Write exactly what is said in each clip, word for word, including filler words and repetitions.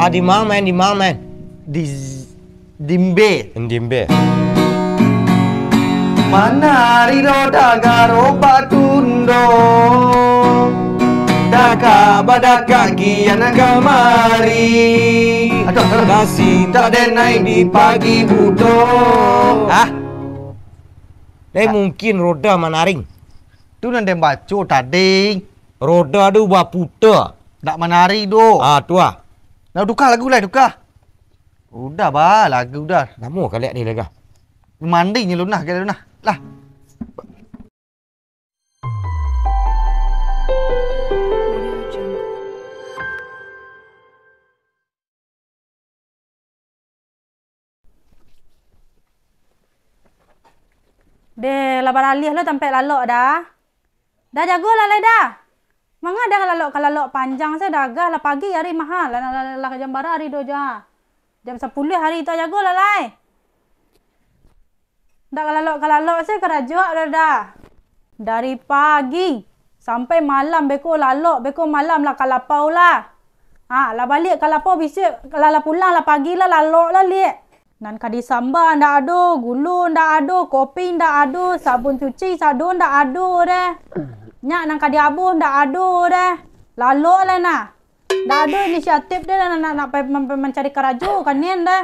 Di ma, main? Di ma, main? Di z-, di mbe. Di mbe. Manari do da garobak tundo, dakak badakak kian kamari. Aduh, aduh. Nasi tak denai di pagi buto. Hah? Dai mungkin roda manaring. Tu nan den baco tadi. Roda tu baputa. Ndak manarik doh. Ah, tu ah. Nah, tukar lagu lah, tukar. Udah, bah, lagu dah. Lamo kaliak ni, Lega. Mandi ni, Lunah, kaliak Lunah. Lah. Deh, lah baraliah lo tampek lalok dah. Dah jago lah lai dah. Manga dah lalok ka lalok panjang se dah gah lah pagi ari mah ha. Lah, lah, lah, lah jam bara ari do ja. Jam sapuluah ari tu jago lah lai. Ndak ka lalok, ka lalok se karajo awak dah. Dari pagi sampai malam beko lalok, beko malam lah ka lapau lah. Ha, lah baliak ka lapau bisuak, lah, lah pulang lah pagi lah lalok lah liak. Nan ka disamba ndak ado, gulo ndak ado, kopi ndak ado, sabun cuci sado ndak ado deh. Nyak nan ka diabuah ndak ado deh. Lalok lah nah. Ndak ado inisiatif deh nak, nak, nak pe-, mem-, mancari karajo ka nian deh.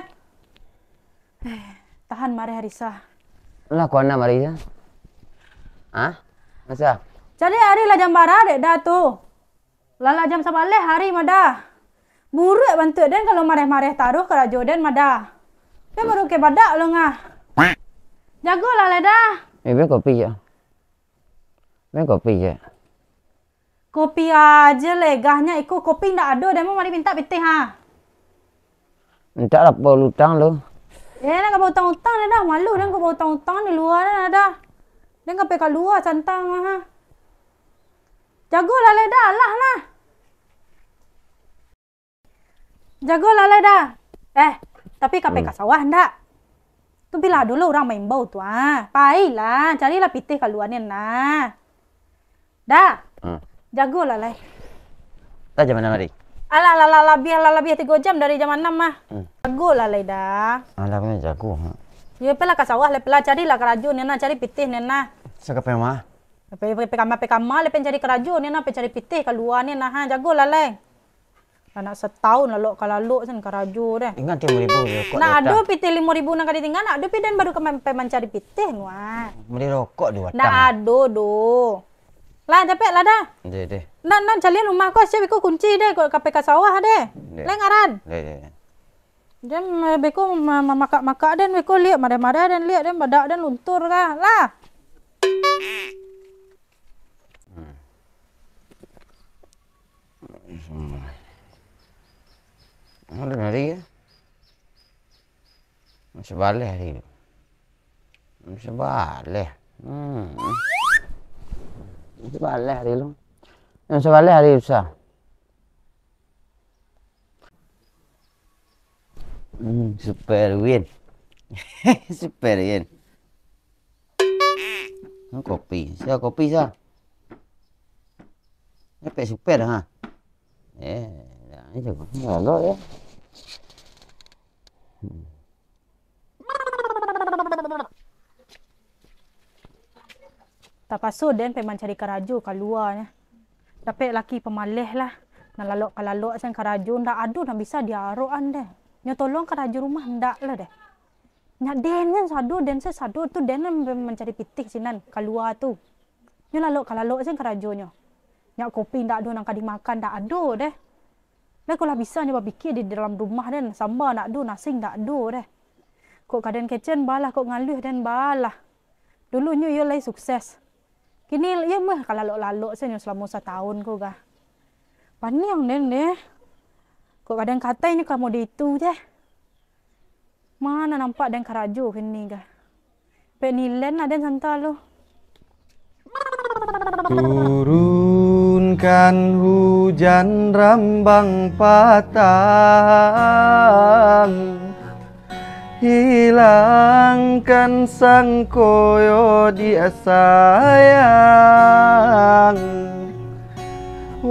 Eh, tahan mareh Arisa. Lah, kuana Marisa? Hah? Masa? Cari ari lah jam bara dek dah tu. Lah, lah jam sabaleh ari mah dah. Buruak bantuak den kalau mareh-mareh taruih karajo den mah dah. Den baru ke badak lo ngah. Jago lah lai dah. Eh, bia kopi je. Bia kopi je. Kopi aja legahnyo iko, kopi ndak ado, den mah mari mintak pitih ha. Mintak lah pautang lo. Eh, nak ka bautang-utang den dah, malu den ka bautang-utang di lua den dah. Den ka pai kalua santang ha. Jago lah lai dah, alah nah. Jago lah lai dah. Eh, tapi ka pai ka sawah ndak? Tu bilang ado lo urang maimbau tu ah. Pailah, carilah pitih kalua nian nah. Dah. Hmm. Jago lah lai. Lah jam anam ari? Alah, lah, lah, labiah, lah labiah tigo jam dari jam anam mah. Hmm. Jago lah lai dah. Alah, jago. Hmm. Yo, pailah ka sawah lai, pailah carilah karajo nian nah, cari pitih nian nah. Sa ka pai ma? Pai, pai, pai kama, pai kama lai, pai cari karajo nian nah, pai cari pitih kalua nian nah, ha, jago lah lai. Lah nak satahun lalok ka lalok sen karajo deh. Ingat limo ribu rokok. Nak ado pitih limo ribu nan ka ditingga, nak ado pi den baru ka man-, pai mancari pitih nuah. Bali rokok dua batang. Nak ado doh. Lah, capek lah dah. Deh, deh. Nan, nan calian rumah ko, siap iko kunci deh, ko ka pai ka sawah deh. Deh. Lai ngaran. Deh, deh. Den, eh, beko ma-, mamakak-makak den, beko liak, marah-marah den, liak den, badak den, luntur kah. Lah. Hmm. Ada nari ya? Sabaleh hari tu. Sabaleh. Hmm. Sabaleh hari tu. Sabaleh hari susah. Hmm, super win. Super win. Hmm, kopi. Sa kopi sa. Epek super ha. Eh, dah, itu. Ya, lo ya. Hmm. Tapaso den pai mancari karajo kalua nyo. Dapek laki pamaleh lah. Nan lalok ka lalok sen karajo, ndak ado nan bisa diarok an deh. Nyo tolong karajo rumah ndak lah deh. Nyak den kan sado, den se sado tu den nan mancari pitih sinan kalua tu. Nyo lalok ka lalok sen karajonyo. Nyak kopi ndak ado nan ka dimakan, ndak ado deh. Lai ko lah bisa nyo bapikia di dalam rumah den, samba ndak ado, nasi ndak ado deh. Kok ka den kecen, balah, kok ngaluih den, balah. Dulu nyo iyo lai sukses. Kini iyo mah ka lalok-lalok se nyo salamo satahun ko gah. Paniang den deh. Kok ka den katai nyo ka mode itu je. Mana nampak den karajo kini gah. Pek nilen lah den santa lo. Turunkan hujan rambang patang, hilangkan sang koyo dia sayang.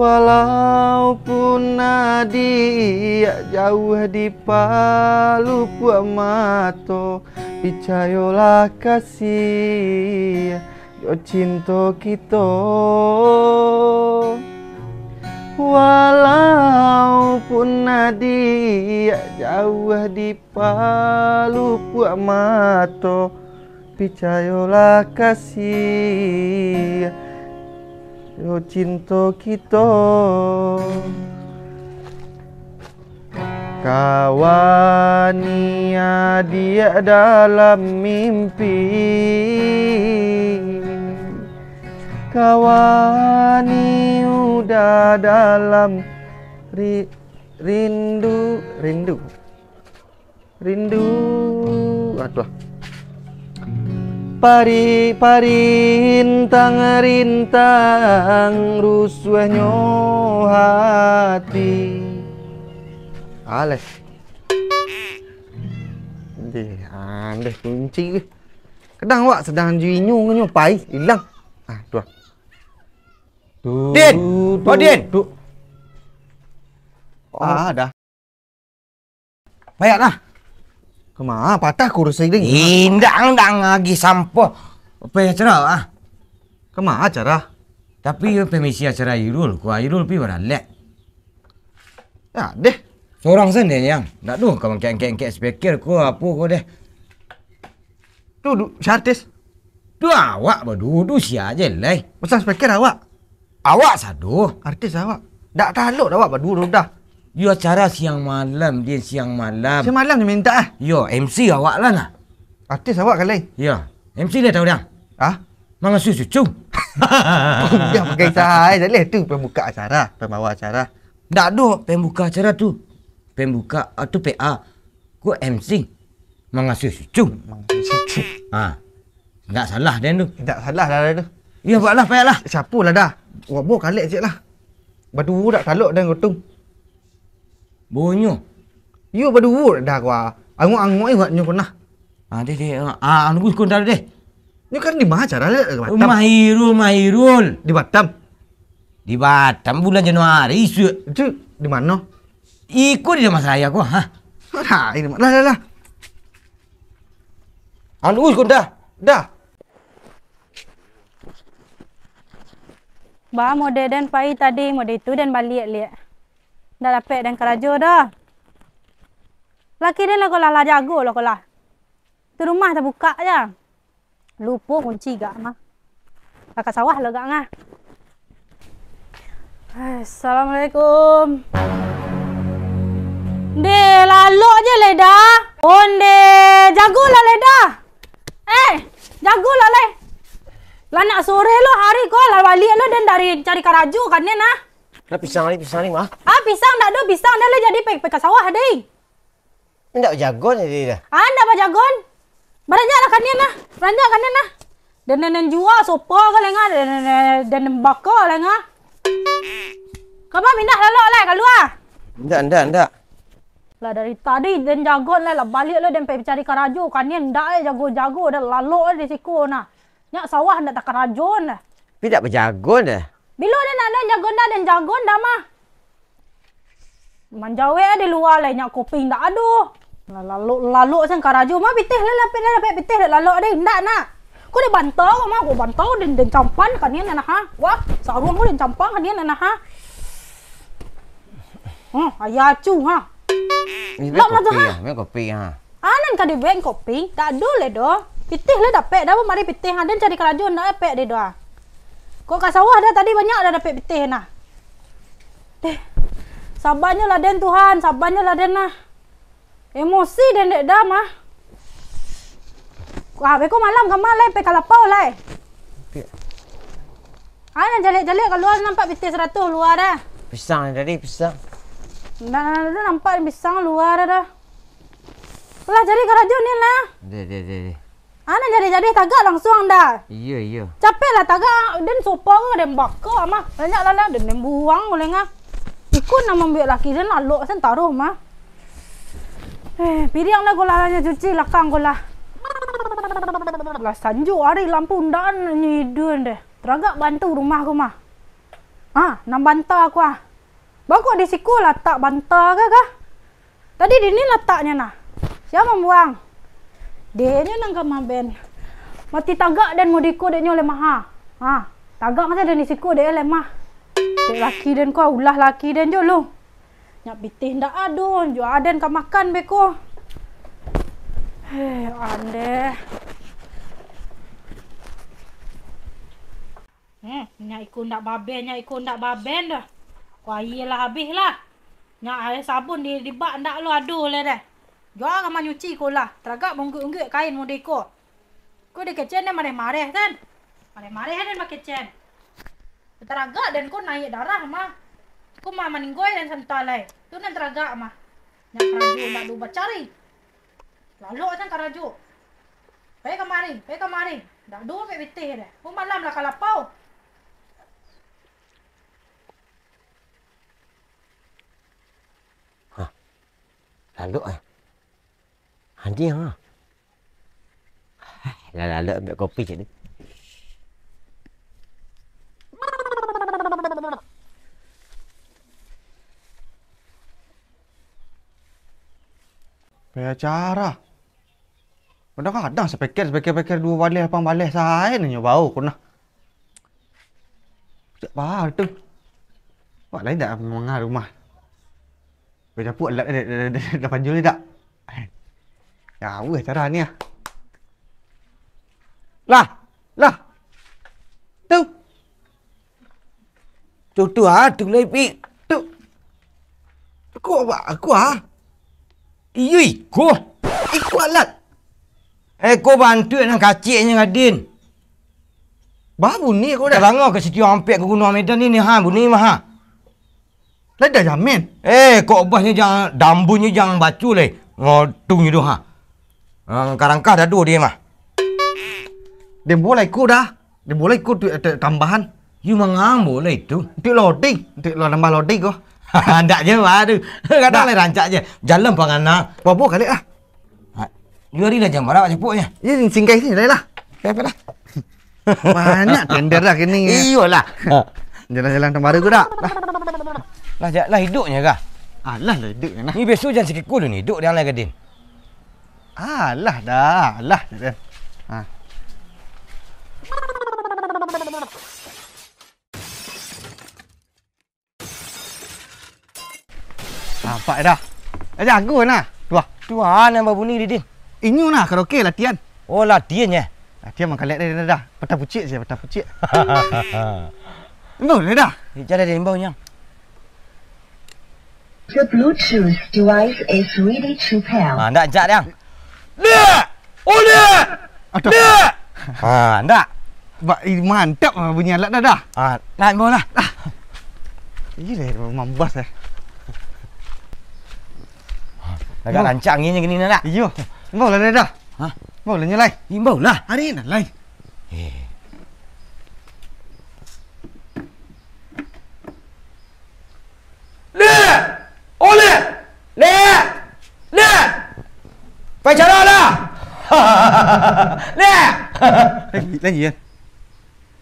Walaupun adiak jauah di palupuak mato, picayolah kasih jo cinto kito. Walaupun adiak jauah di palupuak mato, picayolah kasih jo cinto kito. Kawani adiak dalam mimpi, kawani udah dalam ri-, rindu, rindu. Rindu, aduh. Pari-, parintang-rintang rusuahnyo hati. Alah. Deh, andeh kunci weh. Kadang awak sadang jo inyo, nyo pai, ilang. Ah, tuah. Tu, Din! Tu, Din! Tu. Ah, dah. Payah lah. Kama patah kursi ding? Indak, indak lagi sampah. Apa acara ah? Kama acara? Tapi yo pemisi acara Irul, ko Irul pi baralek. Ya deh. Sorang sen deh yang. Ndak doh ka mangkek-angkek speaker ko apo ko deh. Tu, du-, si artis. Tu awak baduo tu sia je lai. Pasang speaker awak. Awak sado. Artis awak. Dak talok dah awak baduo tu dah. Yo acara siang malam, Din, siang malam. Siang malam ni minta ah. Yo, M C awak lah nah. Artis awak kalai. Yo, M C dia tahu dah. Ah? Mangasuh cucu. Dah pakai sahai dah leh tu pembuka acara, pembawa acara. Dak doh pembuka acara tu. Pembuka, ah, tu P A. Ko M C. Mangasuh cucu. Mangasuh cucu. Ha. Ndak salah den tu. Ndak salah lah tu. Iyo, buatlah, payahlah. Siapo lah dah. Wak bo kalek cek lah. Baduo dak talok den gotong. Bonyo. Iyo, baduo dah gua. Angok-angok iwak nyo konah. Ah, deh, deh. Ah, nunggu sekonda deh. Nyo kan di ma acara, di Batam? Mahirul, Mahirul. Di Batam? Di Batam bulan Januari, isuak. Itu di mano? Iko di Dharmasraya ko, ha? Lah, ini, lah, lah, lah. Anu, us, Gonda. Dah. Ba, mode den pai tadi, mode itu den baliak liak. Ndak dapek den karajo doh. Laki den lah ko lah, lah jago lah ko lah. Tu rumah tabukak ja. Lupo kunci gak mah. Lah ka sawah lo gak ngah. Assalamualaikum. Ndeh, lalok je leda. Onde, jago lah leda. Eh, jago lah lai. Lah nak sore lo hari ko, lah baliak lo den dari cari karajo kan ni nah. Lah pisang ni, pisang ni mah. Ah, pisang ndak ado, pisang dah lah jadi pe-, pe ka sawah deh. Indak bajagon jadi dah. Ah, indak bajagon. Baranjaklah kanian lah. Baranjak kanian lah. Den, den, den jua sopa ka lengah, den, den, den, den baka lengah. Kama mindah lalok lai, kalua. Indak, indak, indak. Lah dari tadi den jagon lai, lah baliak lo den pai cari karajo, kanian indak ai jago-jago, den lalok ai di siko nah. Nyak sawah ndak takarajoan dah. Tapi ndak bajagon dah. Bilo den nak den jagon dah, den jagon dah mah. Manjawek di lua lai, nyak kopi ndak ado. Lah, lalok, lalok sen karajo mah pitih lai, lapeh dah dapek pitih dak lalok deh, ndak nak. Ko dek bantau ko mah, ko bantau den, den campan kanian nah ha. Wah, saruang ko den campan kanian nah ha. Hmm, ayah acu ha. Ni Lok bek mah tu kopi ha. Ah, ni bek kopi ha. Anan ka dibuek kopi, dak ado lai doh. Pitih lai dapek, dah mari pitih, aden cari karajo ndak dapek deh doh. Kok ka sawah dah tadi banyak dah dapek pitih nah. Deh. Sabanyo lah den Tuhan, sabanyo lah den nah. Emosi den dek dah mah. Wah, beko malam ka ma lai, pe ka lapau lai. Oke. Anan jalek-jalek kalua nampak pitih saratuh lua dah. Pisang tadi, pisang. Ndak, ndak, ndak nampak pisang lua dah dah. Lah, jadi karajo ni lah. Deh, deh, deh, deh. Anan jadi-jadi tagak langsuang dah. Iyo, iyo. Capek lah tagak, den sopa ko den baka mah. Banyak lah lah, den, den buang ko lengah. Iko nan mambuek laki den lalok sen taruh mah. Eh, piriang lah ko lah, lah nyo cuci lakang ko lah. Lah sanjo ari lampu ndak nyiduan deh. Taragak bantu rumah ko mah. Ah, nan banta ko ah. Baa kok di siko latak banta ko kah? Tadi di ni lataknyo nah. Sia mambuang? Dek nyo nan ka maben. Mati tagak den mode ko dek nyo lemah ha. Ha, tagak masa den di siko dek lemah. Dek laki den ko ulah laki den jo lu. Nyak pitih ndak ado, jo aden ka makan beko. Heh, andeh. Hmm, nyak iko ndak baben, nyak iko ndak baben doh. Ko aia lah abih lah. Nyak aia sabun di, di bak ndak lo ado lai deh. Jua ka manyuci ko lah, taragak maungguik-ungguik kain mode ko. Ko dikecen den mareh-mareh kan. Mareh-mareh den bakecen. Taragak den ko naiak darah mah. Ko mah maninggoe den santa lai. Tu nan taragak mah. Nyak karajo ndak do bacari. Lalok acan karajo. Pai kamari, pai kamari. Ndak do pek pitih deh. Ko malam lah ka lapau. Hah. Lalok eh. Hadiah ah. Lah lalok ambiak kopi cak ni. Payah cara. Kadang-kadang sapeker, sapeker-peker duo baleh, lapang baleh sae nyo bau ko nah. Cak pa tu. Wak lain dak manga rumah. Kau capuk alat dia, dia, dia, dia, dia panjul ni tak? Ya, weh cara ni ah. Lah, lah. Tu. Tu, tu ah, tu lai pi. Tu. Aku apa? Aku ah. Iyo iko. Iko alat. Eh, ko bantuak nan kaciknyo gadin. Babunyi ko dah. Talango ka sitiok ampek ka Gunuang Medan ni, ni ha, bunyi mah ha. Lah dah jamin. Eh, kok bahnyo jangan, dambunyo jangan baco lai. Ngotungnyo tu ha. Ah, karangkah dado dia mah. Dia boleh iko dah. Dia boleh iko tu, eh, tambahan. Yu mangambo lah itu. Untuk loading, untuk lo nambah loading ko. Ndak je bah tu. Kadang lai rancak je. Jalan pangana. Bobo kali ah. Ha, yu ari lah jam bara capuknyo. Ye singkai sini lah lah. Apa lah? Banyak tender dah kini. Iyolah. Jalan-jalan tembaru ko dak? Lah. Lah jak lah hidupnyo kah? Alah lah hidupnyo nah. Ni besok jan sikiko dulu ni hidup dia lai gadin. Alah dah, alah dah. Ha. Nampak dah. Dah jago nah. Tuah. Tuah nan babunyi di din. Inyo nah karaoke latihan. Oh, latihan ya. Latihan mangkalek dah, dah, dah. Patah pucik saja, patah pucik. Imbau lah dah. Ijak dah imbau nyang. The Bluetooth device is ready to pair. Ha, ndak jak dah. Dah! Oleh! Aduh. Dah! Ha, ndak. Bak, ih, mantap ah bunyi alat dah dah. Ha, nak imbau lah. Ah. Ih, dah mambas eh. Agak rancak anginnyo gini nak. Iyo. Imbau lah dah dah. Ha? Imbau lah nyalai. Imbau lah. Hari nak lai. Eh. Leh! Oh, leh! Leh! Leh! Pai cara lah! Leh! Lagi, lagi ya.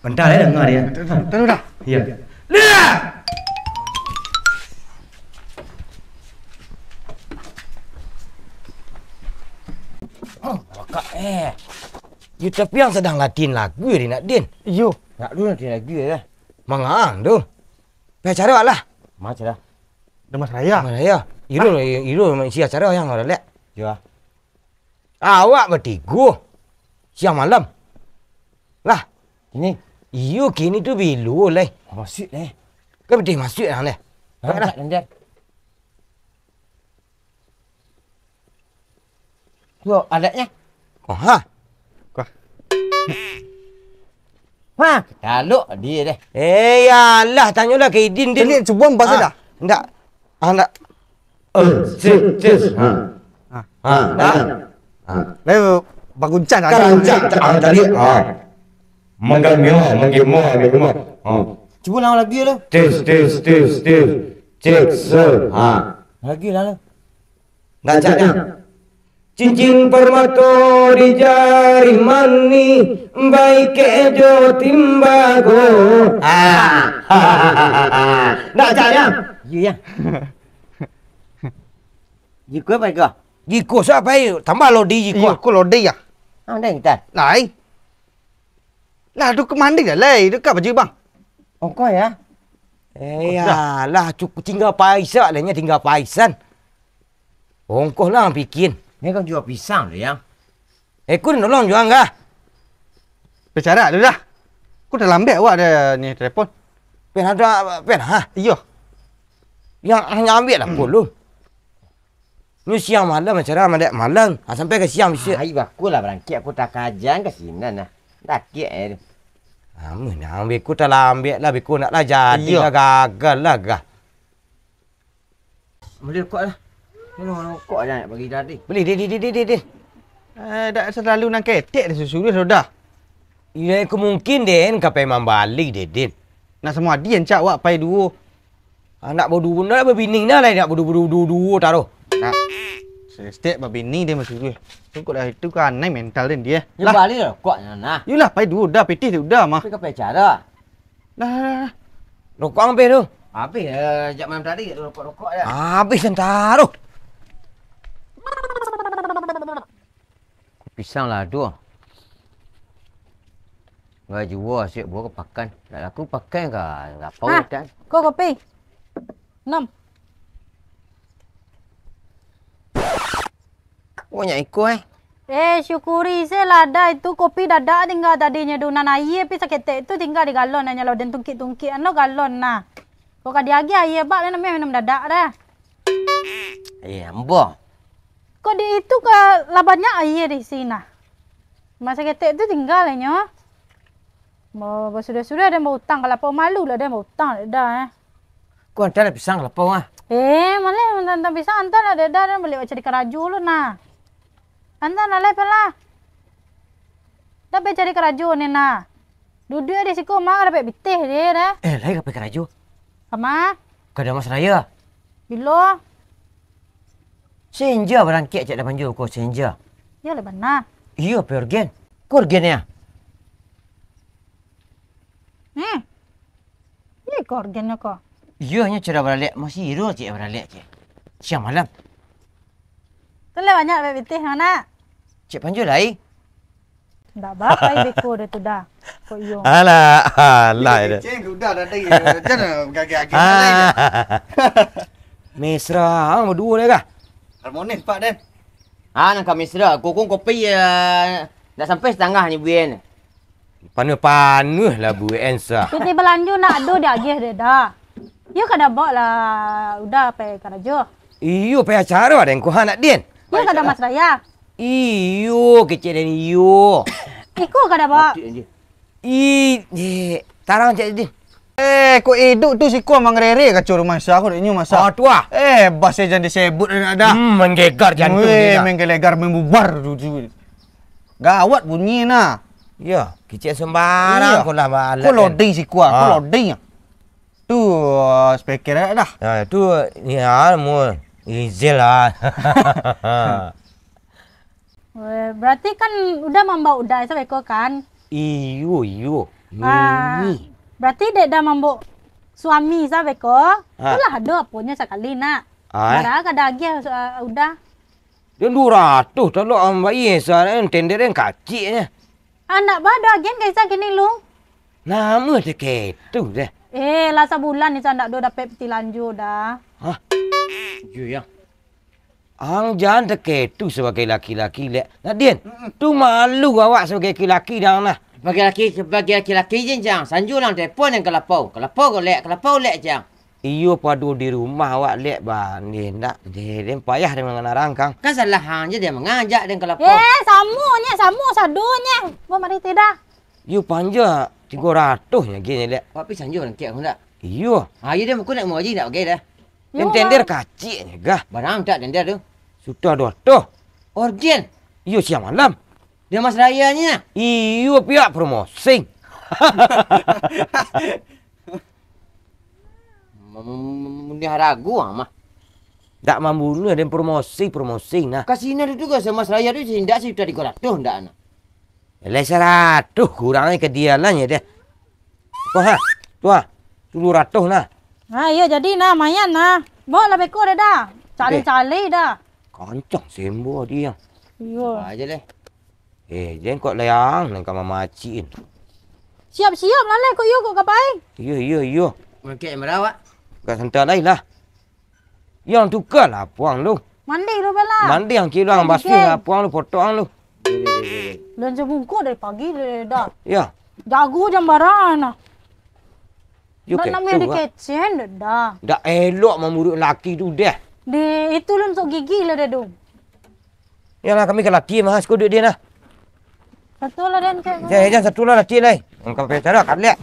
Bentar ya, dengar ya. Tahu dah. Iya. Leh! Oh, kakak eh. Yu tapi yang sedang latihan lagu ya, Nak Din? Iyo. Nak dulu latihan lagu ya. Mangang tu. Pai acara awak lah. Ma acara? Damas Raya. Damas Raya. Iro, iro isi acara yang awak lek. Yo. Awak batigo. Siang malam. Lah. Kini? Iyo, kini tu bilo lai. Masuak lai. Kan beti masuak lah lai. Lah. Tu alatnyo. Oh, ha. Kah. Ha, talok dia deh. Eh, yalah, tanyolah ka Idin, Din. Tadi cubo bas dah. Ndak. Ah, ndak. Eh, cek, cek. Ha. Ha, ndak. Ha. Lai baguncang. Kan rancak, ah, tadi. Ha. Manggalmia, manggema, manggema. Ha. Cubo ulang lagi lah. Tes, tes, tes, tes. Cek, sir. Ha. Lagi lah. Rancaknyo. Cincin parmato di jari manih, baikek jo timbago. Ah. Ndak cak, Yang? Iyo, Yang. Jiko apa jiko? Jiko sa pai, tambah lodi jiko. Iyo, ko lodi, ya. Ah, udah kita. Lai. Lah, tu ka mandi dah, lai. Tu ka baju, Bang. Ongkoh, ya? Eh, Ongkoh dah. Yalah, cukup tingga paisan lah, nya tingga paisan. Ongkoh lah, bikin. Ni kan jua pisang tu, Yang. Eh, ku nolong jua, Anggah. Bicara dulu dah. Ku dah lambek awak dah ni telepon. Pen ada, pen, ha? Iyo. Yang, yang ambil lah, Hmm. pun lu. Nyo siang malam acara, mandek malam. Ha, sampai ka siang bisuak. Ai, bakulah barangkek, aku takajan ka sinan nah. Dakek eh tu. Amun, nah, beko talambek lah, beko nak lah jadi Iyo. lah, gagal lah, gah. Beli rokok lah. Minum rokok aja nak bagi tadi. Beli, Din, Din, Din, Din, Din. Eh, dak selalu nang ketek dah susu dia sudah. Iyo, kemungkin, Den, ka pai mambali, Den, Din. Nak samo adi ancak wak pai duo. Anak baduo, nak babini nah lai, nak baduo, baduo, duo, duo taruh. Nah, sestek babini dia masuk tu. Cukup lah itu kan, anai mental dia. Lah. Bali lah, kok nah. Yolah, pai duo dah, pitih tu dah mah. Tapi ka pai cara. Lah, lah, lah. Rokok ang habis tu. Habis, eh, jak malam tadi, rokok-rokok ya. Habis entah tu. Pisang lah tu. Gak juo, asyik buah ke pakan. Tak laku pakan ka lapau Ah, tak? Ko kopi. Enam. Banyak iko, eh. Eh, syukuri se lah, Da. Itu kopi dadak tingga tadinyo tu. Nan aia pi saketek tu tingga di galon, hanyo lo den tungkik-tungkik, ano galon nah. Kok ka diagiah aia bak, den ambiak minum dadak dah. Eh, ambo. Kok di itu ka lah banyak aia di siko nah. Masa ketek tu tingga lah nyo. Ba-, basudah-sudah den bautang, kalau apo malu lah den bautang, Da, eh. Ko antar lah pisang ka lapau ah. Eh, maleh mantang-mantang pisang, antar lah, Da, den baliak cari karajo lu nah. Antar lah, lai, palah. Da pai cari karajo ni nah. Duduak di siko mah ka dapek pitih deh, Da. Eh, lai ka pai karajo? Kama? Ka Damas Raya. Bilo? Senja barangkek cak da panjo ko senja. Iyo lah bana. Iyo, pai Orgen. Ko Orgen ya? Hmm. Iyo ko Orgen ko. Iyo, nyo cak da baralek, masih iro cak baralek cak. Siang malam. Tu lah banyak bek pitih, mana? Cek panjo lai. Ndak bapa beko dah tu dah. Kok iyo. Alah, alah dah. Kecil udah dah tadi. Jangan gagah-gagah Ah. Mesra, ah, baduo dah kah? Harmonis, Pak, den. Ah, nan ka mesra. Kokong kopi, eh, ndak sampai satangah ni, Buen. Panuah-panuah lah, Buen, sa. Pitih balanjo nak ado diagiah deh dah. Iyo ka dabok lah, udah pai karajo. Iyo, pai acara den ko ha nak den. Iyo ka Damas Raya. Iyo, kecek den iyo. Iko ka dabok. Mati anjing. Ih, eh, tarang cak den. Eh, kok iduik tu siko mangrere kaco rumah sa ko dek nyo masa. Ah, tu ah. Eh, bas se jan disebut nak dah. Hmm, manggegar jantung Weh, dia dah. Manggelegar, membubar tu, tu. Gawat bunyi nah. Iyo, kecek sembarang Iyo. ko lah baalek Ko kan. loading siko ah, ko Ah. loading ah. Tu, uh, speaker dah. Ah, tu, ya, mu, Izel lah. Weh, berarti kan udah mambaok udah, sa beko kan? Iyo, iyo. Ah, Iyo. berarti dek dah mambaok suami, sa beko? Ah. Itulah ado aponyo sakali, nak. Ah, eh? Bara ka dah agiah, uh, udah? Dia duo ratuih talok ambai, sa, tender yang kaciknya. Anak ba ado agian ka Isa kini, Lung? Nama cak itu deh? Eh, lah sabulan Isa ndak do dapek piti lanjo dah. Hah? Iyo, ya. Ang jan taketu sabagai laki-laki, Lek. Nadin, Mm-mm. tu malu awak sabagai laki-laki dang nah. Sabagai laki, sabagai laki-laki je, Jang. Sanjo lang telepon yang ka lapau. Ka lapau ko, Lek, ka lapau, Lek, Jang. Iyo pado di rumah awak, Lek, ba. Ni ndak, den payah dengan arang, Kang. Kan salah hang je dia mangajak den ka lapau. Eh, samonye, samo sadonye. Bo mari tidak? Iyo panja tigo ratuih nyo gini, Lek. Awak pi sanjo nangkek aku ndak? Iyo. Ha, iyo dia muko nak mau aja ndak bagai dah. Yo, Tender Bang. Kacik ni gah. Barang tak tender tu? Sudah dua tuh. Orgen. Iyo siang malam. Dia Mas Raya nya. Iyo pihak promosi. Mem-, mem-, mem-, mem-, haragu ah, mah. Dak mambunuah, den promosi, promosi nah. Ka sinan tu, ka Mas Raya tu, indak sajuta tigo ratuih ndak, nah. Lai saratuih kurang ai ka dia lah nyo deh. Ko ha, tu ha, duo ratuih nah. Ha, iyo, jadi nah, mayan nah. Baok lah beko deh dah. Cali-cali dah. Kancang sembo dia. Iyo. Aja leh. Eh, jengkok layang nan ka mamacikin. Siap-siap lah, Lai, kok iyo, kok ka pai. Iyo, iyo, iyo. Mangkek merawak. Gak santai lai lah. Yang tuka lah puang lu. Mandi lu bala. Mandi yang kilang basuh lah puang lu, potong lu. Belanja bungkuk dari pagi deh dah. Ya. Jago jam bara nah. Yo, nak namanya dikecen dah. Dak elok mamuruik laki tu deh. Di itu lu sok gigi lah dah dong. Yalah, kami ka latihan mah, siko duduak dia nah. Satu lah, Den, kayak. Jan, jan, satu lah latihan, lai. Engkau punya cara, kalek.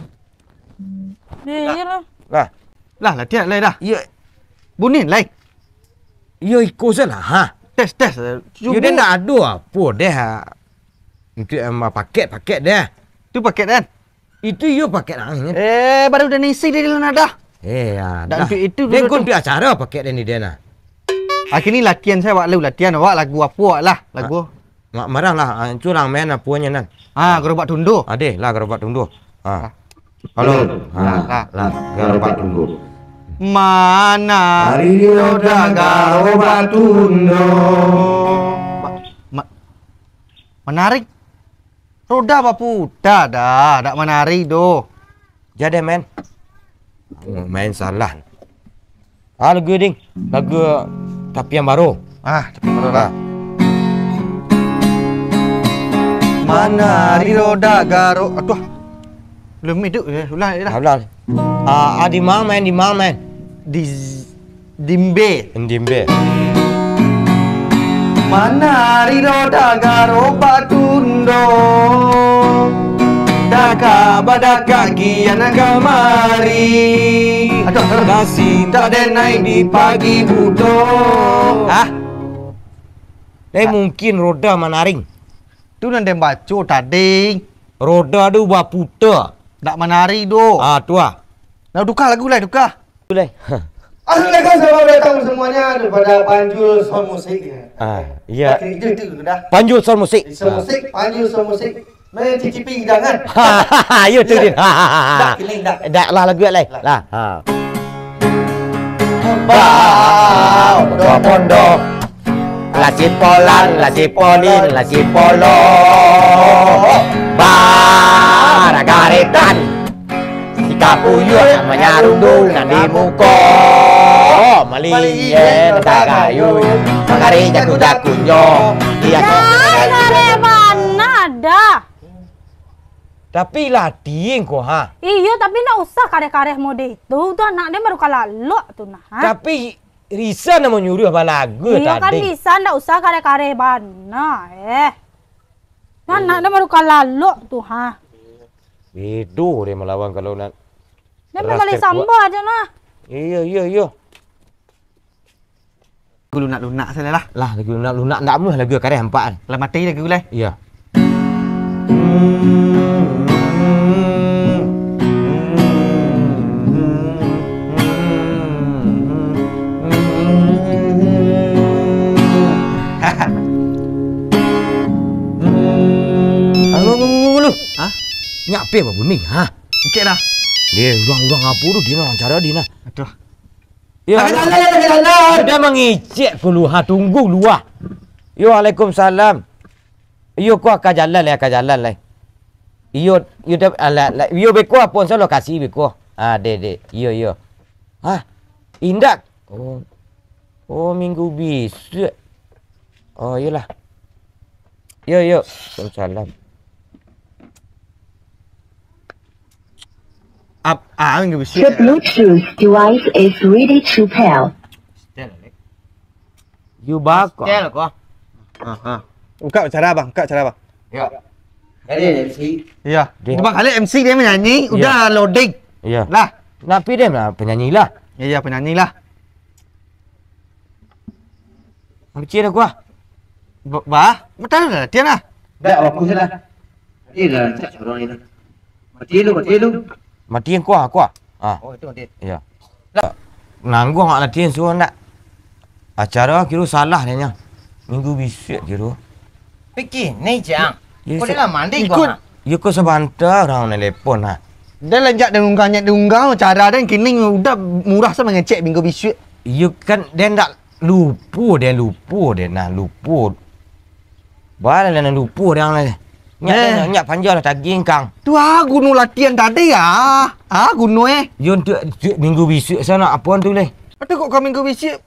Iya, iya lah. Lah. Lah, latihan, lai, dah. Iya. Bunin, lai. Iya, iko salah, ha. Tes, tes. Yo, dia ndak ado apo deh, ha. Untuk, em, paket, paket deh. Tu paket, Den. Itu iyo paket angin. Eh, baru den isi di dalam nadah. Eh, ya. Dak dah. Untuk itu dulu. Den kun tu acara paket den di den ah. Akhirnya latihan saya, awak lu latihan, awak lagu apa awak lah, lagu. Mak marah lah, ah, itu orang main apuannya nan. Ah, gerobak tunduh. Adeh lah gerobak tunduh. Ah. Halo. Ah, lah. Lah, gerobak tunduh. Mana? Ari roda gerobak tunduh. Ma-, ma-, menarik. Roda baputa dah, dak manari doh. Jadi, men. Main salah. Ah, lagu ding. Lagu Tapian Baro. Ah, Tapian Baro lah. Manari roda garo. Aduh. Belum hidup, eh. Ulang, ulang. Ah, ulang. Ah, ah, di mang, men, di mang, men. Di z-, Dimbe. Dimbe. Manari roda garobak tundo, dakak badakak kian kamari. Aduh, aduh. Nasi tak denai di pagi budo. Hah? Eh, mungkin roda manaring. Tu nan den baco tadi. Roda tu baputa. Dak manari doh. Ah, tu ah. Nah, tukar lagu lai, tukar. Lai. Assalamualaikum, selamat datang semuanya daripada Panjul Sound Musik. Ah, iya. Dah, itu, itu dah. Panjul Sound Musik. Sound Musik, Panjul Sound Musik. Mencicipi hidangan. Yo tu dia. Dah, kiling dah. Dah lah lagu lai. Lah. Lah. Ha. Ba, pondo, pondo. Lah si Polan, lah si Polin, lah si Polo. Baragaretan. Si Kapuyuak manyarundul nan di muko. Maliek tagayun, mangari jaku-jakunyo. Iya, kareh bana dah. Tapi latihan ko, ha. Iyo, tapi ndak usah kareh-kareh mode itu. Tu anak dia baru kalalok tu nah, ha. Tapi Risa nan manyuruah balagu tadi. Iyo kan, Risa ndak usah kareh-kareh bana, eh. Nah, anak dia baru kalalok tu, ha. Bedo dia malawan kalau nak. Dia memang boleh sambah aja nah. Iyo, iyo, iyo. Lagu lunak-lunak sajo lah. Lah, lagu lunak-lunak ndak amuah lagu kareh ampak. Lah mati lagu lai. Iyo. Halo, halo, halo, halo. Hah? Nyak pe babunyi, ha? Oke dah. Dia urang-urang apo tu, dia nak cara dia nak. Aduh. Yo, dia mangicek ko lu ha, tunggu lu ha. Yo, waalaikumsalam. Iyo, ko ka jalan lai, ka jalan lai. Iyo, iyo, dah, alah, lah, iyo, beko apo, insya Allah kasih beko. Ah, dek, dek. Iyo, iyo. Hah? Indak. Oh. Oh, minggu bisuak. Oh, iyolah. Yo, yo. Waalaikumsalam. Ap-, ah, minggu bisuak. The Bluetooth device is ready to pair. Yo, bako. Setel ko. Ha, ha. Buka cara, Bang. Buka cara, Bang. Ya. Jadi, M C. Iya. Deh. Bang Khalid M C, dia menyanyi, iya, udah loading. Iya. Lah. Tapi dia lah penyanyi lah. Iya, penyanyi lah. Kecil aku ah. Ba-, bah, betul lah, dia lah. Dah, aku je lah. Dia dah cak orang ni. Mati lu, mati lu. Mati yang kuah, kuah. Ah. Oh, itu mati. Iya. Lah. Nanggung awak latihan suruh ndak? Acara kiro salah deh nyo. Minggu bisuak kiro. Pikia ni, Cang. Yo, kau sa-, dah lah mandi kau, ikut. Ha? Yo, kau sabanta urang nelepon, ha. Dah lanjak diunggang, nyak diunggang, acara dan kini udah murah sa mangecek minggu bisuak. Yo kan, den dak lupo, den lupo, den nah lupo. Bala lah nan lupo dang lai. Nyak, eh, nyak, nyak panja lah tagih kang. Tu ah, guno latihan tadi ah. Ah, guno eh. Yo, untuk, untuk minggu bisuak sa nak apo tu lai? Atu kok ka minggu bisuak?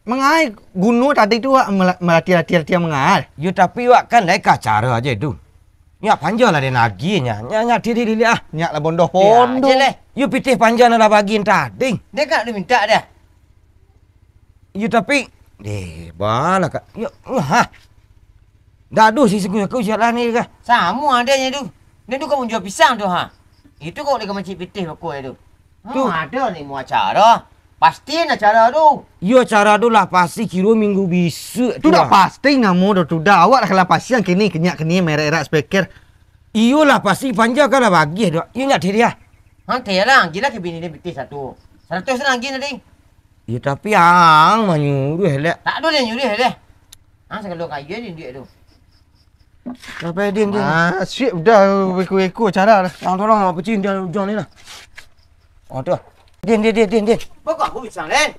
Mangai guno tadi tu wak mela-, malatiah-latiah-latiah mangai. Yo, tapi wak kan lai ka acara aja tu. Nyak panja lah den agihnyo. Nyak, nyak diri dilihat ah. Nyak lah bondoh-bondoh. Yo, aja lah. Yo, pitih panja nan lah bagian tadi. Dia kan nak minta dah. Yo, tapi, deh, bala kak. Yo, ha. Dah aduh si sungguh aku siap lah ni kah. Samo adanya tu. Dia tu kau menjual pisang tu ha. Itu kau boleh kau mancik pitih bakul tu. Tu. Hmm, ada ni mau acara. Pasti ni acara tu. Yo, acara tu lah pasti kiro minggu bisuak tu dah lah. Pasti namo dah tu dah. Awak lah kalah pasiang kini kenyak kini merek-erak speaker. Iyolah, pasti panja kan lah bagih dok. Iyo nyak diri ah. Nanti lah, gila ke bini dia pitih satu. Seratus lah gila ding. Yo, tapi ang manyuruh lek. Tak ada dia nyuruh deh. Ang segala kaya ni duit tu. Sampai din, din. Ah, siap dah, beku-beku acara dah. Tolong, tolong, apa cin dia ujung ni lah. Oh, tu. Din, din, din, din, din. Pokok aku pisang, Len.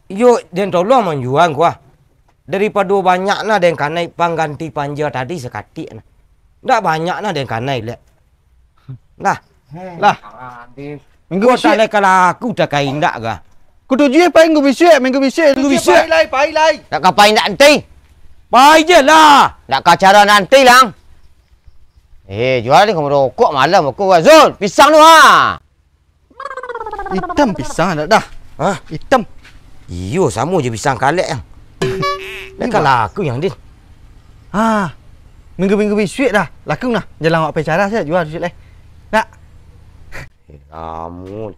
Yo, den tolong manjual gua. Daripado banyak nah den kanai pangganti panja tadi sakatik nah. Ndak banyak nah den kanai lek. Lah. Heh, lah. Minggu bisuak. Kota lai ka laku takai indak ga? Kutuju pai minggu bisuak, minggu bisuak, minggu bisuak. Pai lai, pai lai. Nak ka pai indak nanti? Pai je lah. Nak ka acara nanti lang. Eh, jual ni kamu rokok malam aku. Zul, pisang tu ha. Itam pisang dak dah. Hah? Itam. Iyo, samo je pisang kalek yang. Dah kan laku yang din. Ha. Minggu-minggu bisuak dah. Laku nah. Jalan awak pai cara saya jual bisuak lai. Nak. Eh, kamu.